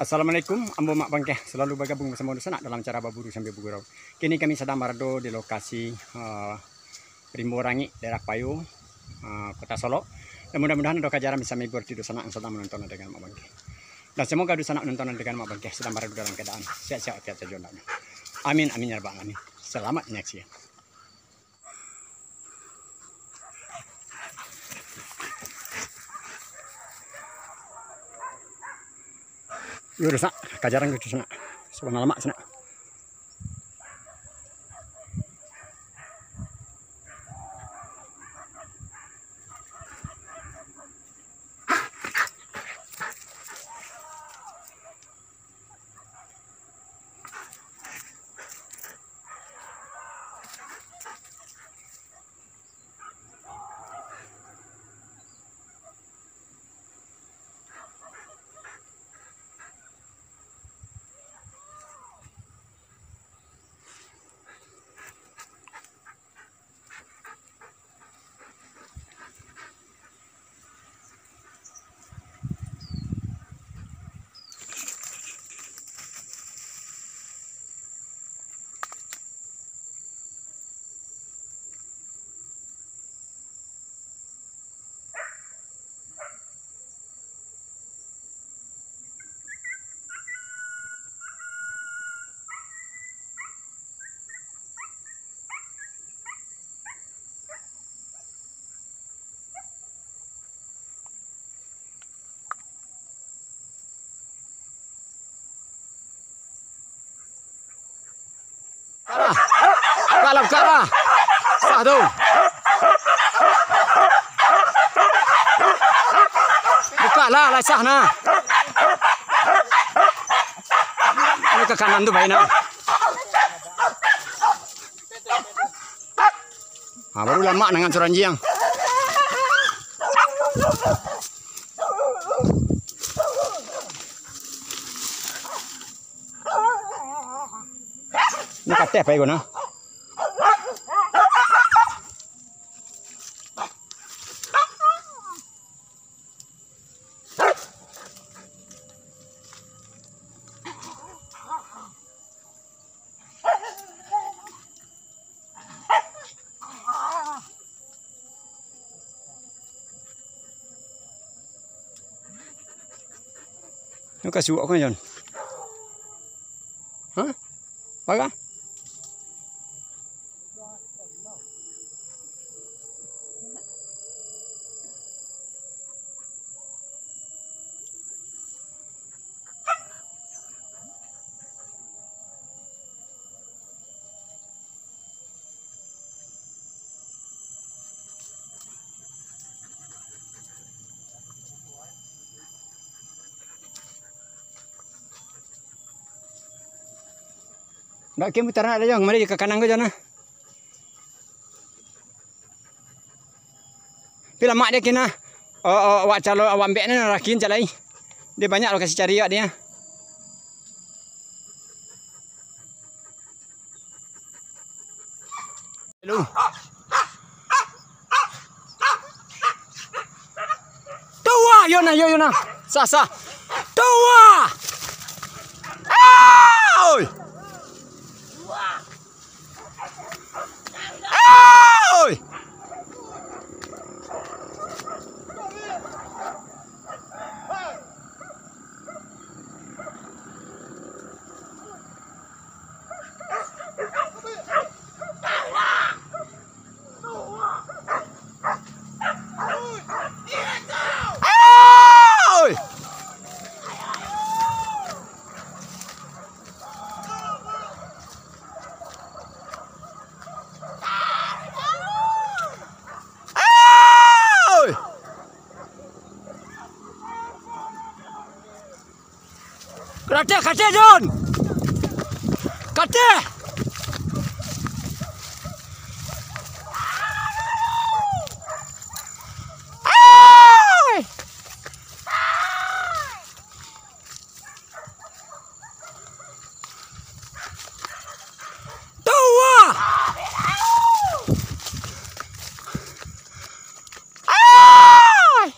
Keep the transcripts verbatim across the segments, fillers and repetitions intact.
Assalamualaikum, ambo Mak Bangkeh, selalu bagabung basamo dunsanak dalam acara Baburu Sambia Bagurau. Kini kami sadang barado di lokasi, eh, Rimbo Rangik, daerah Payo, eh, Kota Solok. Dan mudah-mudahan ado kajaran bisa mahibur ti dunsanak yang sadang manonton adegan Mak Bangkeh. Dan semoga dunsanak manonton adegan Mak Bangkeh sadang barado dalam keadaan sehat-sehat walafiat sajo andaknyo. Amin, amin, ya rabbal alamin. Selamat menyaksikan. Yo, dunsanak, kajaran ko tu, sanak. Sabana lamak, sanak. Karah. Kalau karah. Sah tu. Bukalah, lah sah nah. Ini ke kanan tu baik nah. Ha, baru lamak dengan suranjiang. Ni kateh pai ko nah. Nyo ka suok ko, Jon? Hah? Paga? Ndak, kin putar nak ado, Jon. Mari ka kanan ko, Jon, nah. Tapi lamak dia kin nah. Oh, oh, awak calo, awak ambek ni rakin calai. Dia banyak lokasi cari awak dia. Lu. Tuah, yo nah, yo, yo nah. Sah, sah. Tuah. Oi. Oi. Kateh, kateh, Jon. Kateh. Ai! Tuah! Ai!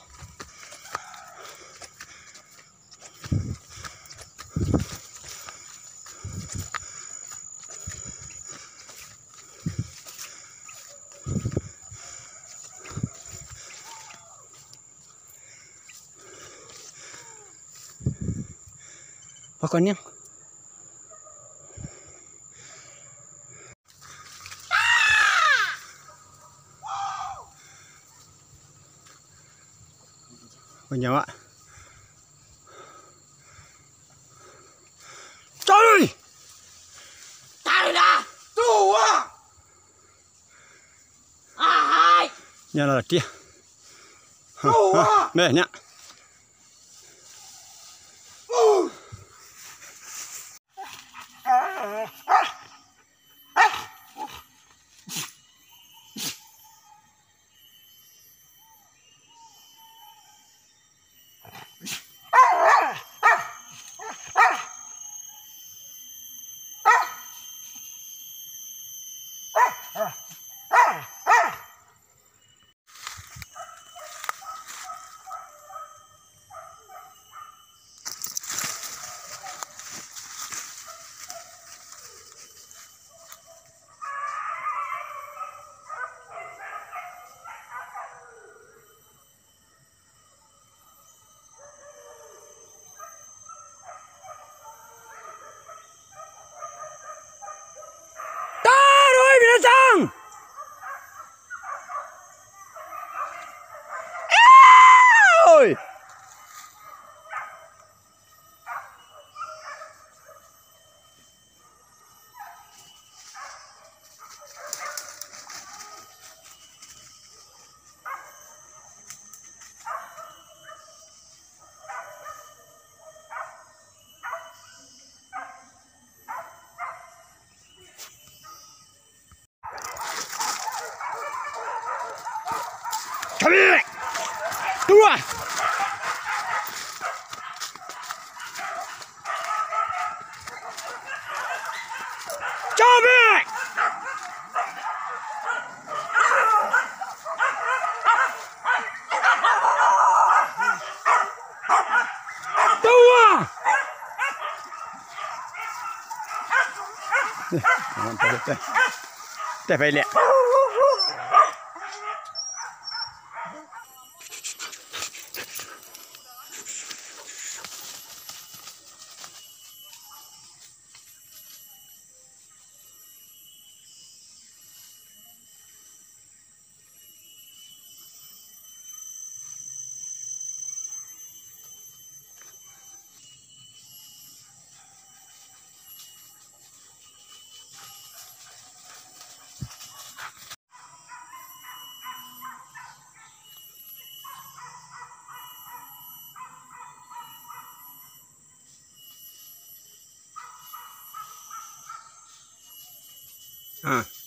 Koniang. Koniang, Wak. Cari! Carilah! Tuh, Wak! Ahai! Nyo lah latih. Hah, hah. Beh, nyak. Taruih binatang! Oi! Cabik! Tuah! Cabik! Tuah! Eh, mantap, teh. Teh, baliak. Ha.